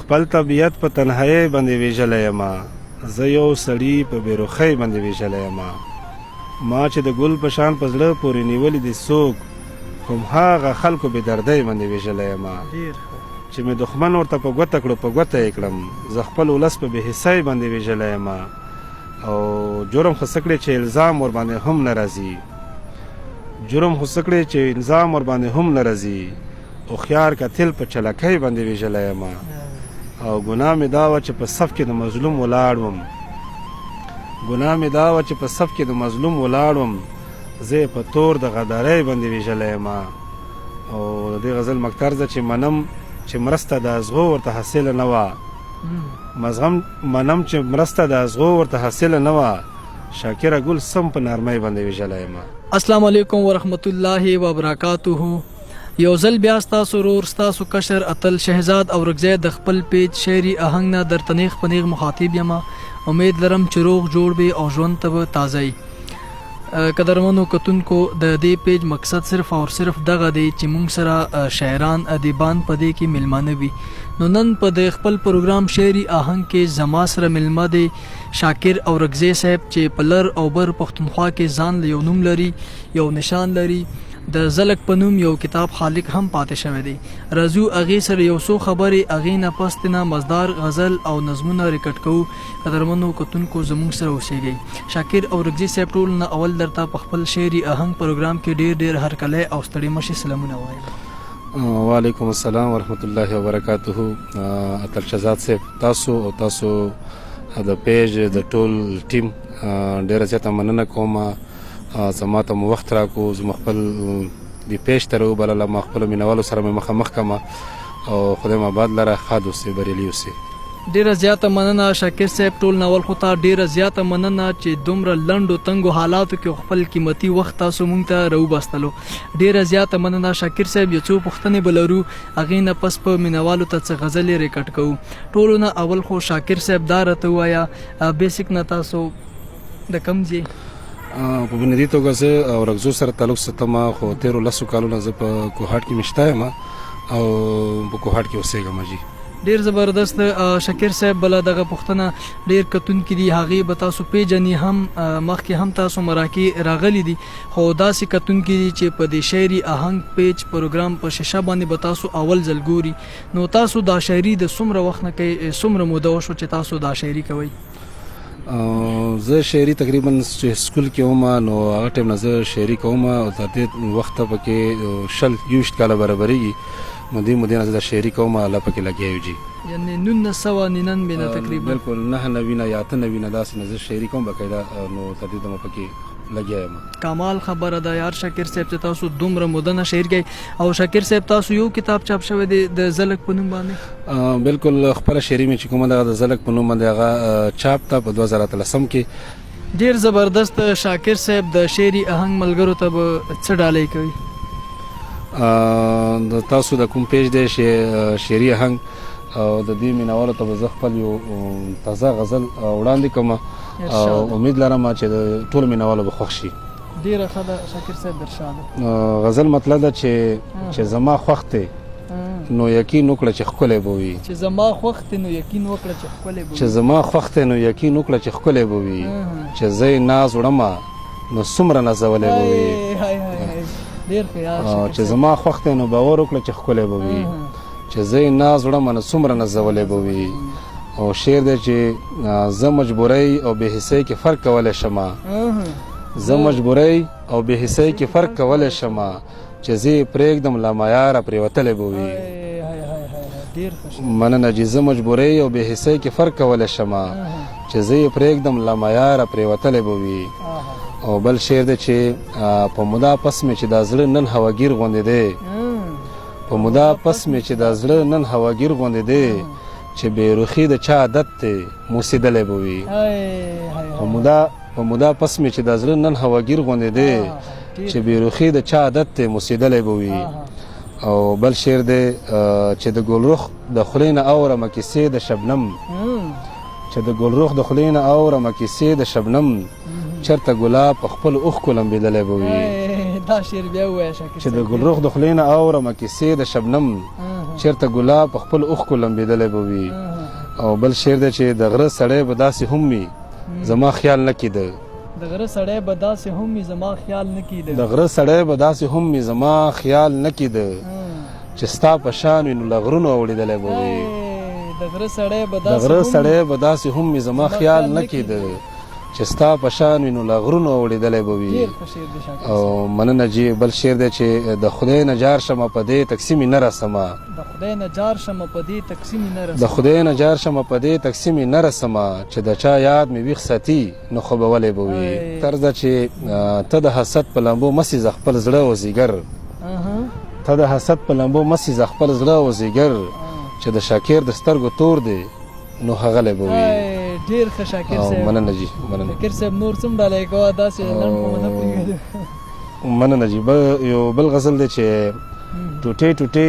خپل طبیعت په تنهایۍ باندې ویژلی یم، زه یو سړي په بې رخۍ باندې ویژلی یم. ما چې د ګل په شان په زړه پورې نیولي دي څوک، هم هغه خلکو بې دردۍ باندې ویژلی یم. چې مې دښمن ورته په ګوته کړو، په ګوته یې کړم، زه خپل ولس په بې حسۍ باندې ویژلی یم. او جرم خو څه کړې چې الزام ورباندې هم نه راځي، جرم خو څه کړې چې الزام ورباندې هم نه راځي، هوښیار قاتل په چلکۍ باندې ویژلی یم. او ګناه مې دا وه چې په صف کې د مظلوم ولاړ وم، ګناه مې دا وه چې په صف کې د مظلوم ولاړ وم، زه یې په تور د غدارۍ باندې ویژلی یم. او د دې غزل مکتر ده چې منم چې مرسته د ازغو ورته حاصله نه وه، مزغم منم چې مرسته د ازغو ورته حاصله نه وه، شاکره ګل سم په نرمۍ باندې ویژلی یم. السلام علیکم ورحمت الله وبرکاته. یو ځل بیا ستاسو ورور، ستاسو کشر اتل شهزاد اورکزی د خپل پیج شعري اهنګ نه درته نیغ په نیغ مخاطب یم. امید لرم چې روغ جوړ به او ژوند ته به تازه یي. قدرمنو کتونکو، د دې پیج مقصد صرف او صرف دغه دی چې مونږ سره شاعران ادیبان په دې کې میلمانه وي. نو نن په د خپل پروګرام شعري آهنګ کې زما سره میلمه دی شاکر اورکزی صاحب، چې په لر او بر پښتونخوا کې ځان له یو نوم لري، یو نشان لري، د زلک په نوم یو کتاب خالق هم پاتې شوی دی. راځو هغې سره یو څو خبرې، هغې نه پس تېنه مزدار غزل او نظمونه ریکارډ کوو. قدرمنو کتونکو، زموږ سره اوسېږئ. شاکر اورکزي صاحب، ټول نه اول درته په خپل شعري اهنګ پروګرام کې ډېر ډېر هرکلی او ستړي مشي سلامونه وایم. وعلیکم السلام ورحمت الله وبرکاته. اتل شهزاد صاحب، تاسو او تاسو د پیج د ټول ټیم ډیره زیاته مننه کوم. زما ته مو وخت راکو، زما خپل د پیج ته راوبلله، ما خپلو مینهوالو سره مې مخامخ کړم، او خدای مو آباد لره، ښاد اوسئ، بریالي اوسئ. ډیره زیاته مننه شاکر صاحب. ټول ناول خو ته ډیره زیاته مننه چې دومره لنډو تنګو حالاتو کې خپل قیمتي وخت تاسو مونږ ته راوباستلو. ډیره زیاته مننه شاکر صاحب. یو څو پوښتنې به لرو، هغې نه پس په مینوالو ته څه غزلې ریکارډ کوو. ټولو نه اول خو شاکر صاحب دا راته ووایه، بیسیک نه تاسو د کوم ځای؟ په بنیادي توګه زه اورکزو سره تعلق ساتم، خو تیرو 10 کالو نه زه په کوهاټ کې مشته یم او په کوهاټ کې اوسېږم جی. ډیر زبردست شاکر صاحب. بله دغه پوښتنه، ډیر کتونکي دي، هغې به تاسو پیژني هم، مخکې هم تاسو مراکې راغلي دي، خو داسې کتونکي دي چې په دې شعري اهنګ پیج پروګرام په شیشه باندې به تاسو اول ځل ګوري. نو تاسو دا شاعري د څومره وخت نه کوئ؟ څومره موده وشو چې تاسو دا شاعري کوئ؟ زه شاعري تقریبا چې سکول کې وم، نو هغه ټایم نه زه شاعري کوم، او تر دې وخته پکې 20، 21 کاله برابرېږي. نو دې مودې نه زه شاعري کوم، لا پکې لګیا یو جی. یعنی 1999 نه تقریبا؟ بالکل، 99 نه یا 98 نه داسې نه زه شاعري کوم باقاعده، نو تر دې دمه پکې لګیا یم. کمال خبره ده یار شاکر صاحب چې تاسو دومره موده نه شعر کوئ. او شاکر صاحب، تاسو یو کتاب چاپ شوی دی د زلک په نوم باندې؟ بالکل، خپله شاعري مې چې کومه ده د زلک په نوم باندې، هغه چاپ ته په 2013 کې. ډیر زبردست شاکر صاحب. د شعري اهنګ ملګرو ته به څه ډالۍ کوي؟ د تاسو د کوم پیج دی شعري اهنګ، او د دې مینوالو ته به زه خپل یو تازه غزل وړاندې کوم، او امید لرم چې د ټولو مینوالو به خوښ شي. ډیره ښه ده شاکر صاحب، درشاده. غزل مطلب ده چې زما خوښ دی نو یقین وکړه چې ښکلی به وي. چې زما خوښ دی نو یقین وکړه چې ښکلی به وي. چې زما خوښ دی نو یقین وکړه چې ښکلی به وي، چې زه یې ناز وړم نو څومره نازولی به وي. ډېر ښه یار. چې زما خوښ دی نو باور وکړه چې ښکلی به وي، چې زه یې ناز وړم نو څومره نازولی به وي. او شعر دی چې زه مجبورۍ او بې حسۍ کې فرق کولی شم، زه مجبورۍ او بې حسۍ کې فرق کولی شم، چې زه یې پرېږدم له معیاره پرېوتلی به وي. مننه جی. زه مجبورۍ او بې حسۍ کې فرق کولی شم، چې زه یې پرېږدم له معیاره پرېوتلی به وي. او بل شعر دی چې په مودا پس مې چې دا زړه نن هواګیر غوندې دی، په مودا پس مې چې دا زړه نن هواګیر غوندې دی، چې بې رخي د چا عادت دی موسېدلی به وي. په مودا پس مې چې دا زړه نن هواګیر غوندې دی، چې بې رخي د چا عادت دی موسېدلی به وي. او بل شعر دی چې د ګلرخ د خولې نه اورمه کیسې د شبنم، چې د ګلرخ د خولې نه اورمه کیسې د شبنم، چرته ګلاب په خپل اوښکو لمبېدلی به وي. دا شعر بیا ووایه شاکر. چې د ګلرخ د خولې نه اورمه کیسې د شبنم، چېرته ګلاب په خپل اوښکو لمبېدلی به وي. او بل شعر دی چې د غره سړی به داسې هم وي زما خیال نه کېده. د غره سړی به داسې هم وي زما خیال نه کېده. د غره سړی به داسې هم وي زما خیال نه کېده چې ستا په شان وي نو له غرونو اوړېدلی به وي. د غره سړی به د غره سړی به داسې هم وي زما خیال نه کېده چې ستا په شان وي نو له غرونو اوړېدلی به وي. او مننه جی. بل شعر دی چې د خدای نه جار شمه په دې تکسي مې نه رسمه. د خدای نه جار شمه په دې تکسي مې نه رسمه. د خدای نه جار شمه په دې تکسي مې نه رسمه چې د چا یاد مې ویښ ساتي نو خوبولی به وي. طرز ده چې ته د حسد په لمبو مه سیزه خپل زړه او ځیګر. ته د حسد په لمبو مه سیزه خپل زړه او ځیګر چې د شاکر د سترګو تور دی نو ښاغلی به وي. ډیر ښه شاکر صاحب، مننه جی، مننه. شاکر صاحب نور څه ډالۍ کوه، داسې لنډ خو مو نه پرېږدو. مننه جی. بل یو بل غزل دی چې ټوټې ټوټې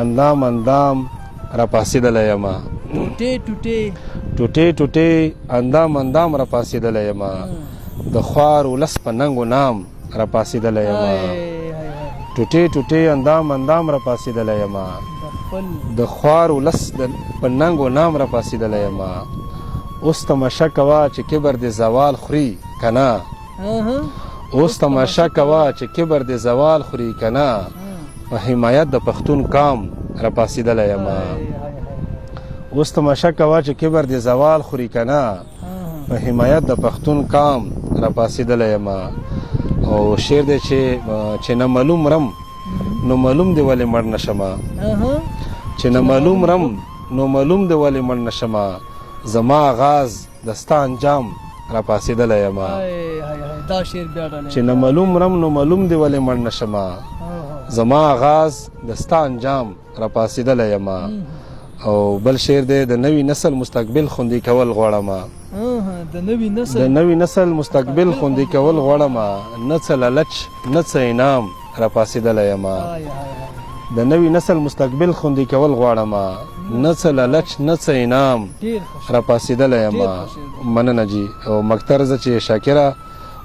اندام اندام راپاڅېدلی یم. ټوټې ټوټې ټوټې ټوټې اندام اندام راپاڅېدلی یم، د خوار ولس په ننګ و نام راپاڅېدلی یم. ټوټې ټوټې اندام اندام راپاڅېدلی یم، د خوار ولس په ننګ و نام راپاڅېدلی یم. اوس تماشه کوه چې کبر دې زوال خوري که نه، اوس تماشه کوه چې کبر دې زوال خوري که نه، په حمایت د پښتون کام راپاڅېدلی یم. اوس تماشه کوه چې کبر دې زوال خوري که نه، په حمایت د پښتون کام راپاڅېدلی یم. او شعر دی چې نه معلوم رم نو معلوم دی ولې مړ نه شمه، چې نه معلوم رم نو معلوم دی ولې مړ نه شمه، زما غاز د ستا انجام راپاڅېدلی یم. چې نه معلوم رم نو معلوم دی ولې مړ نه شمه، زما غاز د ستا انجام راپاڅېدلی یم. او بل شعر دی د نوي نسل مستقبل خوندي کول غواړم. د نوي نسل مستقبل خوندي کول غواړم، نه څه لالچ نه څه انعام راپاڅېدلی یم. د نوي نسل مستقبل خوندي کول غواړم، نه څه لالچ نه څه انعام راپاڅېدلی یم. مننه جی. او مکتر زه چې شاکره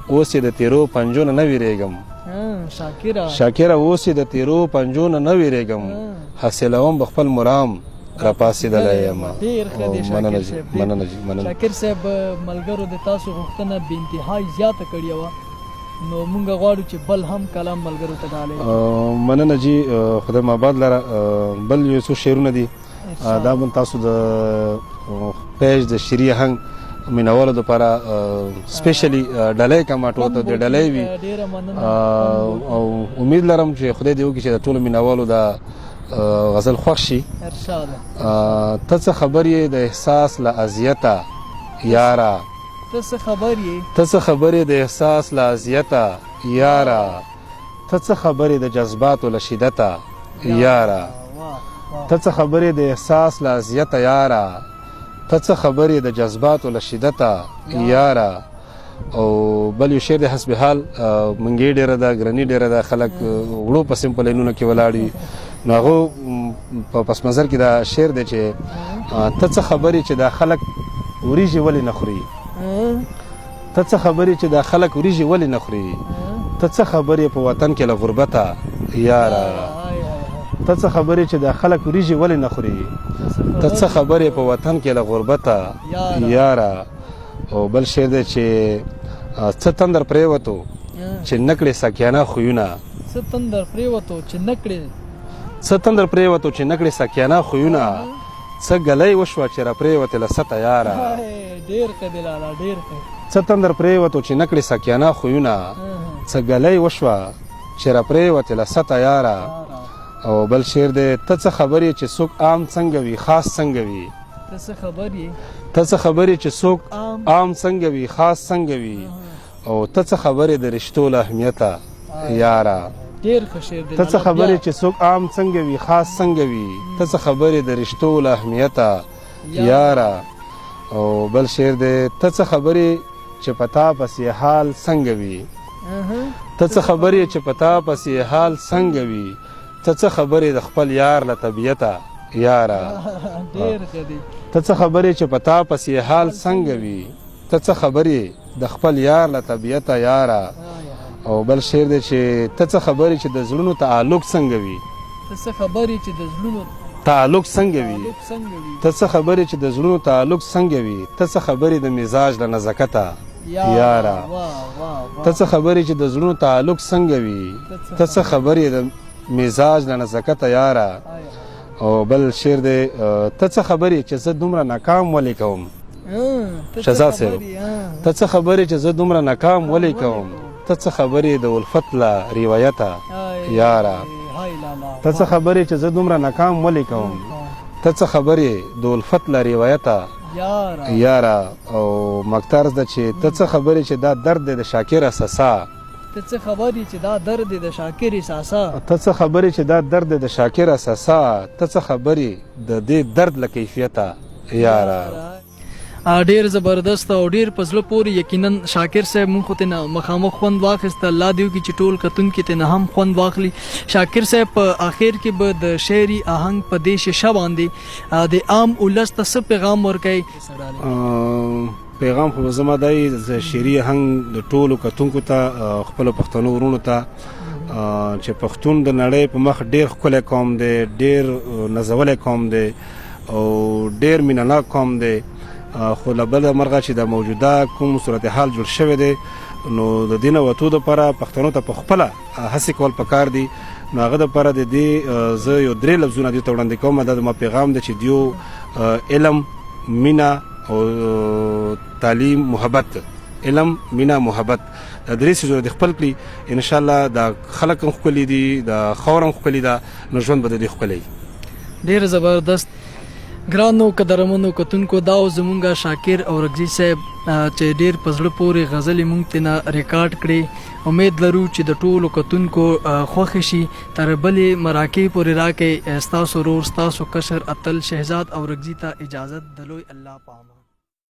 اوس یې د تیرو پنجو نه نه ویرېږم. شاکره اوس یې د تیرو پنجو نه نه ویرېږم، حاصلوم به خپل مرام راپاڅېدلی یم. ډېر ښه دی شاکر صاحب، مننه جی، مننه. شاکر صاحب ملګرو د تاسو غوښتنه بې انتهای زیاته کړې وه، نو مونږ غواړو چې بل هم کلام ملګرو ته ډالۍ. مننه جی، خدای مو آباد لره. بل یو څو شعرونه دي، دا مون تاسو د پیج د شعري اهنګ مینوالو دپاره سپیشلی ډالۍ کوم، ټولو ته د ډالۍ وي. او امید لرم چې خدای دې وکړي چې د ټولو مینوالو دا غزل خوښ شي. ته څه خبر یې د احساس له اذیته یاره، ته څه خبر یې، ته څه خبر یې د احساس له اذیته یاره، ته څه خبر یې د جذباتو له شدته یاره، ته څه خبر یې د احساس له اذیته یاره، ته څه خبر یې د جذباتو له شدته یاره. او بل یو شعر دی حسب حال، منګې ډېره ده، ګرني ډېره ده، خلک وړو په سیمپل لینونو کې ولاړ وي، نو هغو په پس منظر کې دا شعر دی چې ته څه خبر یې چې دا خلک وریژې ولې نه خوري، ته څه خبر یې چې دا خلک وریژې ولې نه خوري، ته څه خبر یې په وطن کې له غربته یاره، ته څه خبر یې چې دا خلک وریژې ولې نه خوري، ته څه خبر یې په وطن کې له غربته یاره. او بل شعر دی چې څه تندر پرېوتو چې نه کړې ساکیانه خویونه، څه تندر پرېوتو چې نه کړې، څه تندر پرېوتو چې نه کړې ساکیانه خویونه، څه ګلۍ وشوه چې راپرېوتې له سته یاره. ډېر ښه دی لالا، ډېر ښه. څه تندر پرېوتو چې نه کړې ساکیانه خویونه، څه ګلۍ وشوه چې راپرېوتې له سته یاره. او بل شعر دی ته څه خبر یې چې څوک عام څنګه وي خاص څنګه وي، ته څه خبر یې، ته څه خبر یې چې څوک عام څنګه وي خاص څنګه وي، او ته څه خبر یې د رشتو له اهمیته یاره. ډېر ښه شعر دی. ته څه خبر یې چې څوک عام څنګه وي خاص څنګه وي، ته څه خبر یې د رشتو له اهمیته یاره. او بل شعر دی ته څه خبر یې چې په تا پسې حال څنګه وي، ته څه خبر یې چې په تا پسې حال څنګه وي، ته څه خبر یې د خپل یار له طبیعته یاره. ډېر ښه دی. ته څه خبر یې چې په تا پسې حال څنګه وي، ته څه خبر یې د خپل یار له طبیعته یاره. او بل شعر دی چې ته څه خبر یې چې د زړونو تعلق څنګه وي، ته څه خبر یې چې د زړونو تعلق څنګه وي؟ ته څه خبر یې چې د زړونو تعلق څنګه وي؟ ته څه خبر یې د مزاج له نزاکته یاره؟ ته څه خبر یې چې د زړونو تعلق څنګه وي؟ ته څه خبر یې د مزاج له نزاکته یاره؟ او بل شعر دی، ته څه خبر یې چې زه دومره ناکام ولې کوم؟ شهزاد صاحب، ته څه خبر یې چې زه دومره ناکام ولې کوم؟ ته څه خبر یې د الفت له روایته یاره؟ ته څه خبر یې چې زه دومره ناکام ولې کوم؟ ته څه خبر یې د الفت له روایته یاره؟ او مکترز ده چې ته څه خبر یې چې دا درد دی د شاکر اساسا، ته څه خبر یې چې دا درد دی د شاکر اساسا، ته څه خبر یې چې دا درد دی د شاکر اساسا، ته څه خبر یې د دې درد له کیفیته یاره؟ ډیر زبردست او ډیر په زړه پورې. یقینا شاکر صاحب، مونږ خو ترېنه مخامخ خوند واخیست، الله دې وکړي چې ټول کتونکي ترېنه هم خوند واخلي. شاکر صاحب، په اخر کې به د شعري آهنګ په دې شیشه باندې د عام ولس ته څه پیغام ورکوي؟ پیغام خو زما دی د شعري آهنګ د ټولو کتونکو ته، خپلو پښتنو وروڼو ته، چې پښتون د نړۍ په مخ ډیر ښکلی قوم دی، ډیر نازولی قوم دی او ډیر مینهناک قوم دی. خو له بده مرغه چې د موجوده کوم صورتحال جوړ شوی دی، نو د دې نه وتو دپاره پښتنو ته په خپله هڅې کول پکار دي. نو هغه دپاره د دې زه یو درې لفظونه دې ته وړاندې کوم، دا زما پیغام دی چې دیو علم، مینه او تعلیم، محبت. علم، مینه، محبت، دا درې څیزونه دې خپل کړي، انشاءالله دا خلک هم ښکلي دي، دا خاوره هم ښکلې ده، نو ژوند به د دې ښکلی. ډیر زبردست. ګرانو قدرمنو کتونکو، دا و زمونږ شاکر اورکزي صاحب چې ډیر په زړه پورې غزلې مونږ ترېنه ریکارډ کړې. امید لرو چې د ټولو کتونکو خوښ شي. تر بلې مراکې پورې راکئ ستاسو ورور، ستاسو کشر اتل شهزاد اورکزي ته اجازت. د لوی الله په امان.